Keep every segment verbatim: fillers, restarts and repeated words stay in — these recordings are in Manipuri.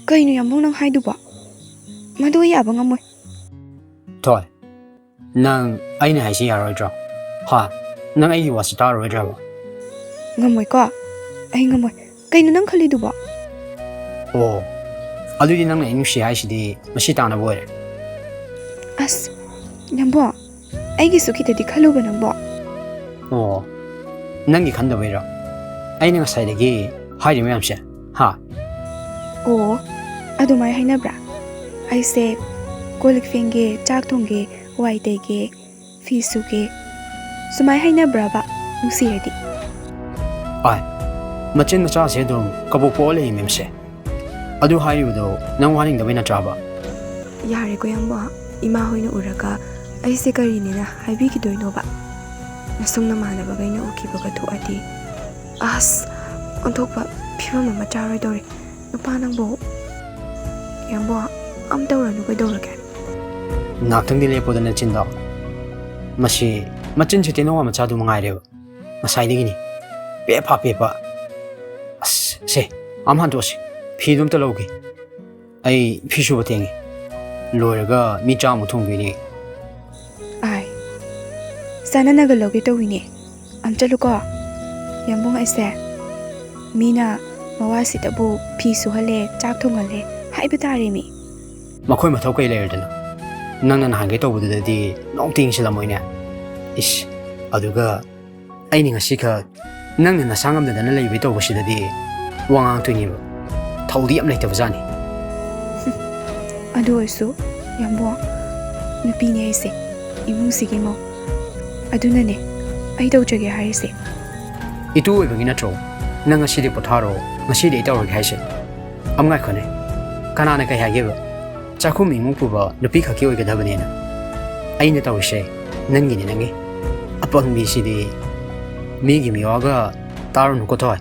ꯀꯩꯅꯣ ꯌꯥꯝꯕꯨꯡ ꯅꯪ ꯍꯥꯏꯗꯨꯕꯣ? ꯃꯗꯨ ꯑꯩ ꯌꯥꯕ ꯉꯝꯃꯣꯏ꯫ ꯊꯣꯏ, ꯅꯪ ꯑꯩꯅ ꯍꯥꯏꯁꯤ ꯌꯥꯔꯣꯏꯗ꯭ꯔꯣ? ꯍꯥ? ꯅꯪ ꯑꯩꯒꯤ ꯋꯥꯁꯤ ꯇꯥꯔꯔꯣꯏꯗ꯭ꯔꯕ? ꯉꯝꯃꯣꯏꯀꯣ? ꯑꯩ ꯉꯝꯃꯣꯏ꯫ ꯀꯩꯅꯣ ꯅꯪ ꯈꯜꯂꯤꯗꯨꯕꯣ? ꯑꯣ, ꯑꯗꯨꯗꯤ ꯅꯪꯅ ꯑꯩ ꯅꯨꯡꯁꯤ ꯍꯥꯏꯁꯤꯗꯤ ꯃꯁꯤ ꯇꯥꯅꯕ ꯑꯣꯏꯔꯦ꯫ ꯑꯁ, ꯌꯥꯝꯕꯨꯡ, ꯑꯩꯒꯤꯁꯨ ꯈꯤꯇꯗꯤ ꯈꯜꯂꯨꯕ ꯅꯪꯕꯣ꯫ ꯑꯣ, ꯅꯪꯒꯤ ꯈꯟꯗꯕꯩꯔꯣ ꯑꯩꯅ ꯉꯁꯥꯏꯗꯒꯤ ꯍꯥꯏꯔꯤ ꯃꯌꯥꯝꯁꯦ? ꯍꯥ? ꯑꯣ, ꯑꯗꯨꯃꯥꯏ ꯍꯥꯏꯅꯕ꯭ꯔꯥ? ꯑꯩꯁꯦ ꯀꯣꯜ ꯂꯤꯛ ꯐꯦꯡꯒꯦ, ꯆꯥꯛ ꯊꯣꯡꯒꯦ, ꯋꯥꯏ ꯇꯩꯒꯦ, ꯐꯤ ꯁꯨꯒꯦ, ꯁꯨꯃꯥꯏ ꯍꯥꯏꯅꯕ꯭ꯔꯕ ꯅꯨꯡꯁꯤꯔꯗꯤ? ꯑꯥꯏ, ꯃꯆꯤꯟ ꯃꯆꯥꯁꯦ ꯑꯗꯨꯝ ꯀꯕꯣꯛ ꯄꯣꯛꯑ ꯂꯩꯌꯦ ꯃꯦꯝꯁꯦ꯫ ꯑꯗꯨ ꯍꯥꯏꯔꯤꯕꯗꯣ ꯅꯪ ꯋꯥꯅꯤꯡꯗꯕꯩ ꯅꯠꯇ꯭ꯔꯕ? ꯌꯥꯔꯦꯀꯣ ꯌꯥꯝꯕꯨꯡ, ꯏꯃꯥ ꯍꯣꯏꯅ ꯎꯔꯒ ꯑꯩꯁꯦ ꯀꯔꯤꯅꯦꯅ ꯍꯥꯏꯕꯤꯈꯤꯗꯣꯏꯅꯣꯕ? ꯅꯁꯨꯡ ꯅꯃꯥꯟꯅꯕꯈꯩꯅ ꯎꯈꯤꯕꯒ ꯊꯣꯛꯑꯗꯤ, ꯑꯁ, ꯑꯣꯟꯊꯣꯛꯄ ꯐꯤꯕꯝ ꯑꯃ ꯆꯥꯔꯣꯏꯗꯧꯔꯤ꯫ ꯅꯨꯄꯥ ꯅꯪꯕꯨ, ꯌꯥꯝꯕꯨꯡ, ꯑꯝ ꯇꯧꯔꯅꯨ, ꯀꯩꯗꯧꯔꯒꯦ? ꯉꯥꯛꯇꯪꯗꯤ ꯂꯦꯞꯄꯣꯗ ꯅꯆꯤꯟꯗꯣ꯫ ꯃꯁꯤ ꯃꯆꯤꯟꯁꯤ ꯇꯦꯅꯋꯥ ꯃꯆꯥꯗꯨ ꯃꯉꯥꯏꯔꯦꯕ꯫ ꯉꯁꯥꯏꯗꯒꯤꯅꯤ ꯄꯦꯞ ꯐꯥ ꯄꯦꯞꯄ꯫ ꯑꯁ, ꯁꯦ, ꯑꯝ ꯍꯟꯗꯣꯛꯑꯁꯤ꯫ ꯐꯤꯗꯨ ꯑꯝꯇ ꯂꯧꯒꯦ꯫ ꯑꯩ ꯐꯤ ꯁꯨꯕ ꯊꯦꯡꯉꯦ꯫ ꯂꯣꯏꯔꯒ ꯃꯤ ꯆꯥꯃꯨꯛ ꯊꯣꯡꯗꯣꯏꯅꯦ꯫ ꯑꯥꯏ, ꯆꯥꯅꯅꯒ ꯂꯧꯒꯦ ꯇꯧꯋꯤꯅꯦ꯫ ꯑꯝ ꯆꯠꯂꯨꯀꯣ꯫ ꯌꯥꯝꯕꯨꯡ ꯑꯩꯁꯦ, ꯃꯤꯅ ꯃꯋꯥꯁꯤꯗꯕꯨ ꯐꯤ ꯁꯨꯍꯜꯂꯦ, ꯆꯥꯛ ꯊꯣꯡꯍꯜꯂꯦ ꯍꯥꯏꯕ ꯇꯥꯔꯦ ꯃꯤ꯫ ꯃꯈꯣꯏ ꯃꯊꯧ ꯀꯩ ꯂꯩꯔꯗꯅ? ꯅꯪꯅ ꯅꯍꯥꯟꯒꯩ ꯇꯧꯕꯗꯨꯗꯗꯤ ꯅꯣꯡꯇ ꯌꯦꯡꯁꯤꯜꯂꯝꯃꯣꯏꯅꯦ꯫ ꯏꯁ, ꯑꯗꯨꯒ ꯑꯩꯅ ꯉꯁꯤꯈꯛ ꯅꯪꯅ ꯅꯁꯥ ꯉꯝꯗꯗꯅ ꯂꯩꯕꯩ ꯇꯧꯕꯁꯤꯗꯗꯤ ꯋꯥ ꯉꯥꯡꯇꯣꯏꯅꯦꯕ꯫ ꯊꯧꯗꯤ ꯌꯥꯝ ꯂꯩꯇꯕꯖꯥꯠꯅꯤ꯫ ꯑꯗꯨ ꯑꯣꯏꯔꯁꯨ, ꯌꯥꯝꯕꯨꯡ, ꯅꯨꯄꯤꯅꯦ ꯑꯩꯁꯦ, ꯏꯃꯨꯡꯁꯤꯒꯤ ꯃꯧ꯫ ꯑꯗꯨꯅꯅꯦ ꯑꯩ ꯇꯧꯖꯒꯦ ꯍꯥꯏꯔꯤꯁꯦ꯫ ꯏꯇꯨ ꯑꯣꯏꯕꯒꯤ ꯅꯠꯇ꯭ꯔꯣ ꯅꯪ ꯉꯁꯤꯗꯤ ꯄꯣꯊꯥꯔꯣ, ꯉꯁꯤꯗꯤ ꯑꯩ ꯇꯧꯔꯒꯦ ꯍꯥꯏꯁꯦ? ꯑꯝ ꯉꯥꯏꯈꯣꯅꯦ, ꯀꯅꯥꯅ ꯀꯩ ꯍꯥꯏꯒꯦꯕ? ꯆꯥꯛꯈꯨꯝ ꯏꯃꯨꯡ ꯄꯨꯕ ꯅꯨꯄꯤ ꯈꯛꯀꯤ ꯑꯣꯏꯒꯗꯕꯅꯦꯅ꯫ ꯑꯩꯅ ꯇꯧꯔꯤꯁꯦ ꯅꯪꯒꯤꯅꯦ, ꯅꯪꯒꯤ꯫ ꯑꯄꯪꯕꯤꯁꯤꯗꯤ ꯃꯤꯒꯤ ꯃꯤꯋꯥꯒ ꯇꯥꯔꯨꯅꯨꯀꯣ ꯊꯣꯏ꯫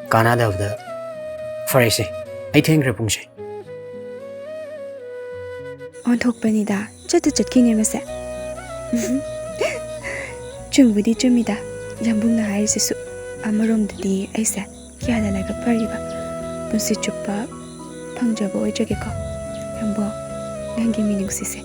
ꯀꯥꯟꯅꯗꯕꯗ꯫ ꯐꯔꯦꯁꯦ, ꯑꯩ ꯊꯦꯡꯈ꯭ꯔꯦ ꯄꯨꯡꯁꯦ꯫ ꯑꯣꯟꯊꯣꯛꯄꯅꯤꯗ, ꯆꯠꯇ ꯆꯠꯈꯤꯅꯦ ꯃꯁꯦ꯫ ꯆꯨꯝꯕꯨꯗꯤ ꯆꯨꯝꯃꯤꯗ, ꯌꯥꯝꯕꯨꯡꯅ ꯍꯥꯏꯔꯤꯁꯤꯁꯨ꯫ ꯑꯃꯔꯣꯝꯗꯗꯤ ꯑꯩꯁꯦ ꯀꯌꯥꯗ ꯂꯥꯏꯕꯛ ꯐꯔꯤꯕ꯫ ꯄꯨꯟꯁꯤ ꯆꯨꯞꯄ ꯇꯧꯖꯕ ꯑꯣꯏꯖꯒꯦꯀꯣ꯫ ꯅꯪꯕꯨ ꯅꯪꯒꯤ ꯃꯤꯅꯨꯡꯁꯤꯁꯦ